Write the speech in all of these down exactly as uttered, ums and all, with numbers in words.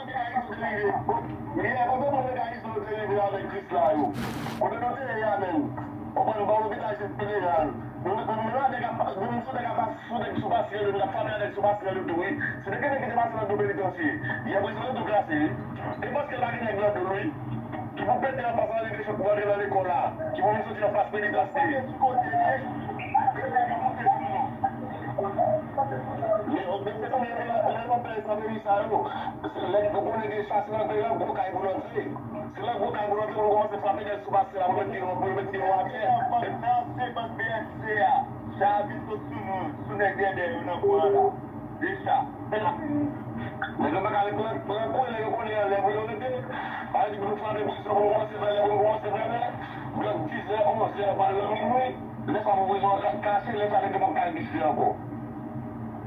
Mekanisme yo te rive. Meyè, kote bon mekanisme yo te rive avèk Krisla yo? Kote nou te ye a menm? Ou konprann, bò lopital Jeneral. Nou, nou, nou la nèg ap, nou sou nèg ap, sou nèg sou pasrèl yo, nou t ap frape avèk sou pasrèl yo tou, wi. Si te gen nèg ki te pase nan do penitansye, yè prizon yo tou klase, wi. E paske pa gen nèg nan do l, wi. Ki pou pete anfas nan legliz pou antre nan lekòl la. Ki pou vin soti anfas penitansye. Men, men, men, men, men, men, men, men, sa vle di sa yo. Se lè nou konnen gen sa, se nan gran gwo kay pou n antre. Se nan gwo kay pou n antre, pou nou kòmanse frape nèg sou pasrèl la, pou yo met pye yo, pou yo met pye yo atè. Nan se bann B S C a, sa a vin sot sou nou, sou nèg dèdè yo nan kwen an la. Deja. Nèg yo pa ka ret pran, pran kwen, nèg yo konnen anlè pou yo rete. Sa vle di pou nou frape prizon, pou nou kòmanse fè lè, pou nou kòmanse fè lè. Blan dizè, onzè, pral nan minwi. Lè sa pou prizon an ka-, kache, lè sa nèg yo p ap ka egziste ankò.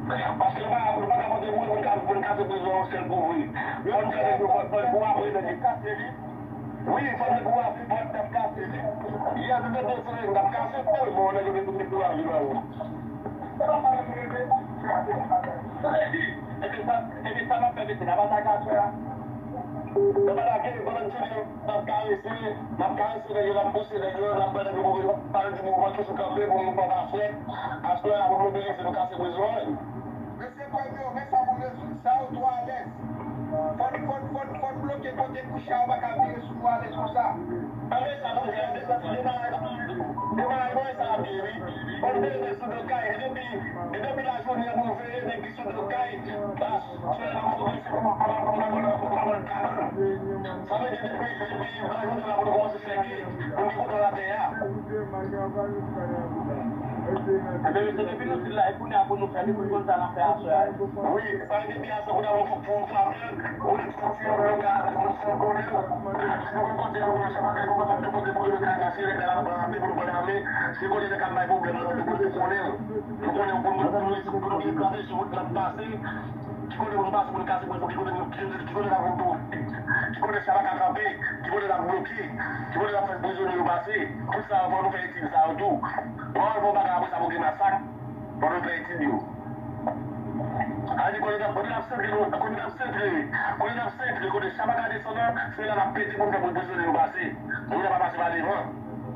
Paske nou pa, nou pa ka pote moun pou n ka, pou n kase prizon an sèl pou vre. Fò n fè nèg yo, fò, fò n pou apre nèg yo kase li. Wi, fò nèg yo apre, fò n t ap kase li. Yè, nou te deside n t ap kase tèlman nèg yo te dekouraje nan wout. Epi sa, epi sa n ap fè, mesye, n ap atake aswè a. N ap atake, pandan n fini, n ap karese, n ap karese nèg yo, n ap pouse nèg yo, n ap ban nèg yo mouvman, pale di mouvman toujou kanpe pou nou pran aswè. Aswè a, pou mobilize, nou kase prizon an. Mesye, premye, men sa pou rezoud sa yo twò alèz. Fò n, fò n, fò n, fò n bloke kote kouche a, yo pa ka vire sou nou alèz konsa. Anben sa pou fè, demaraj mwen sa ap ye, wi. Fò n veye sou do kay, e depi, e depi lajounen pou nou veye nèg ki sou do kay, pa, sou lè n ap sou do kay, sa vle di depi, depi lajounen la pou nou kòmanse fè ke, pou n gen kontwòl atè a. Ebyen, mesye, depi nou di l la, e kounye a pou nou fè li, pou l konn sa n ap fè aswè a. Wi, sa vle di, depi aswè, kounye a pou, pou nou frape, ou li soti, ou li ka, ou sou konnen, nou konn kote nou, nou chak kote nou, nou konnen kote pou nou ka kache, lè la pran ame, pou nou pran ame, se kote nèg ap bay pwoblèm nan, nou konnen, nou konnen, nou konnen, nou konnen, nou konnen, nou konnen, nou konnen, nou konnen, Ki kote pou n pase pou n kase prizon, ki kote nou, ki, ki kote n ap woto, ki kote chak la ka kanpe, ki kote n ap bloke, ki kote n ap fè prizonye yo pase. Tout sa yo, fò nou fè etid sa yo tou. Bon, bon bagay apre sa pou gen masak, fò nou fè etid yo. A di kote n ap, kote n ap sentre, kote n ap sentre, kote n ap sentre, kote chak la ka desann nan, se la n ap pete pou n fè pou prizonye yo pase. Moun yo pa pase pa devan.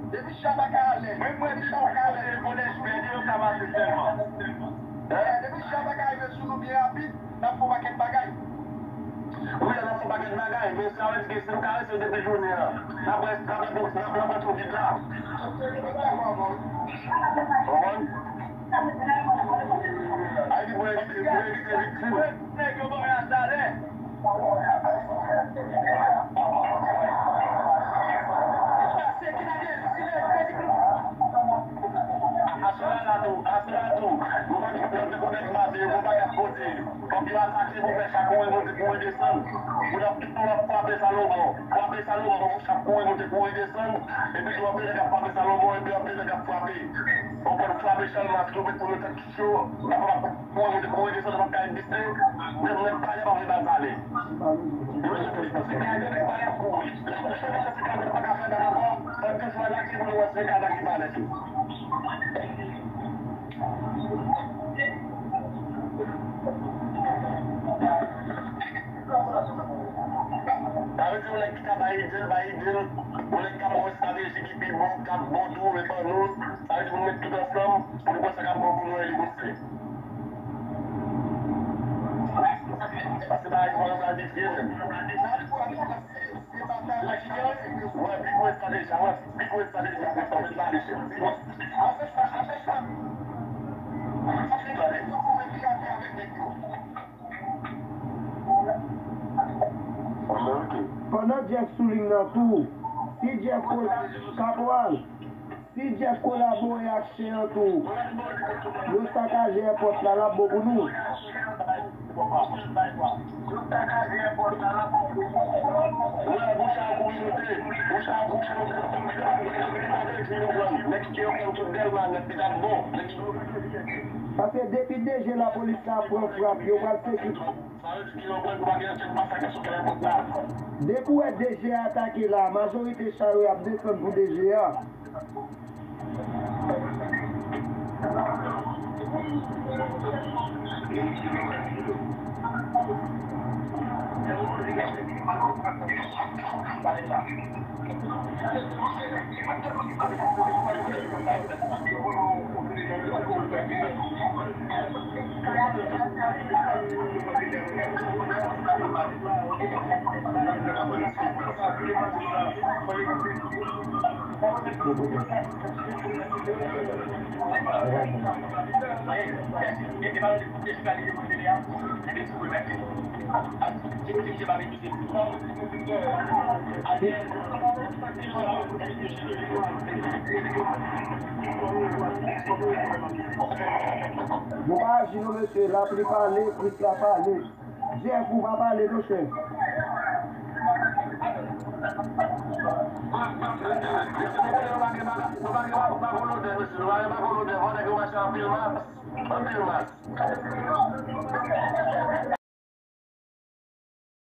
Depi chak la ka ale, mwen, mwen, depi chak la ka ale, kote yo ka pase sèlman. Depi chat la ka rive sou nou byen rapid, n ap fè yon pakèt bagay. Wi, n ap fè yon pakèt bagay, men sa vle di ke si nou ka rete depi jounen an, n ap rete, n ap rete, n ap, n ap rete yon vit la. Konprann? Ayiti pou evite, pou evite viktim. Nèg yo ban yon azalè. Aswè a la tou, aswè a tou, nou pa gen pwoblèm de kote ki pase yo, nou pa gen kote. Fòk yo atake pou fè chak kouri monte, kouri desann. Pou n ap, nou ap frape Salomon, frape Salomon, pou chak kouri monte, kouri desann. Epi tou anpil nèg ap frape Salomon, epi anpil nèg ap frape. Ou konn frape Chalmas, tou met pou yo tèt Cho, n ap ap kouri, kouri, desann, n ap ka egziste. Nèg, nèg pale pa vle ba n pale. Yo se plis pase kay, nèg pale ap kouri. Lè pou chèche se kay, nèg pa ka fè dat ankò. Fòk yo chwazi ki pou nou wè se kay la ki pale tou. Sa vle di yon nèg ki ka bay ide l, bay ide l, yon nèg ki ka ba w estrateji ki pi bon, k ap bon tou, e ban nou l. Sa vle di pou nou met tout ansanm, pou nou wè sa k ap bon pou nou e li pou nou fè. Paske bagay sa yo pral difisil menm. Wè, pi gwo estrateji a, wè, pi gwo estrateji a, wè, sa vle di pou nou met la, mesye. Pi gwo. Pandan Jeff sou liy nan tou, si Jeff poze, Kapwal, si Jeff kolabore ak Chen an tou, yo sakaje èpòt la, l ap bon pou nou. Wè, bouch a kouri monte, bouch a kouri monte, nèg ki yo konn tout Dèlma nèt, li t ap bon. Paske depi D G lapolis la pran frap, yo pral sekire. Depi w wè D G a atake la, majorite cha yo y ap desann pou D G a. Nou pa aji non mesye, lapli pale, Krisla pale. Jeff, ou pa pale non chèf.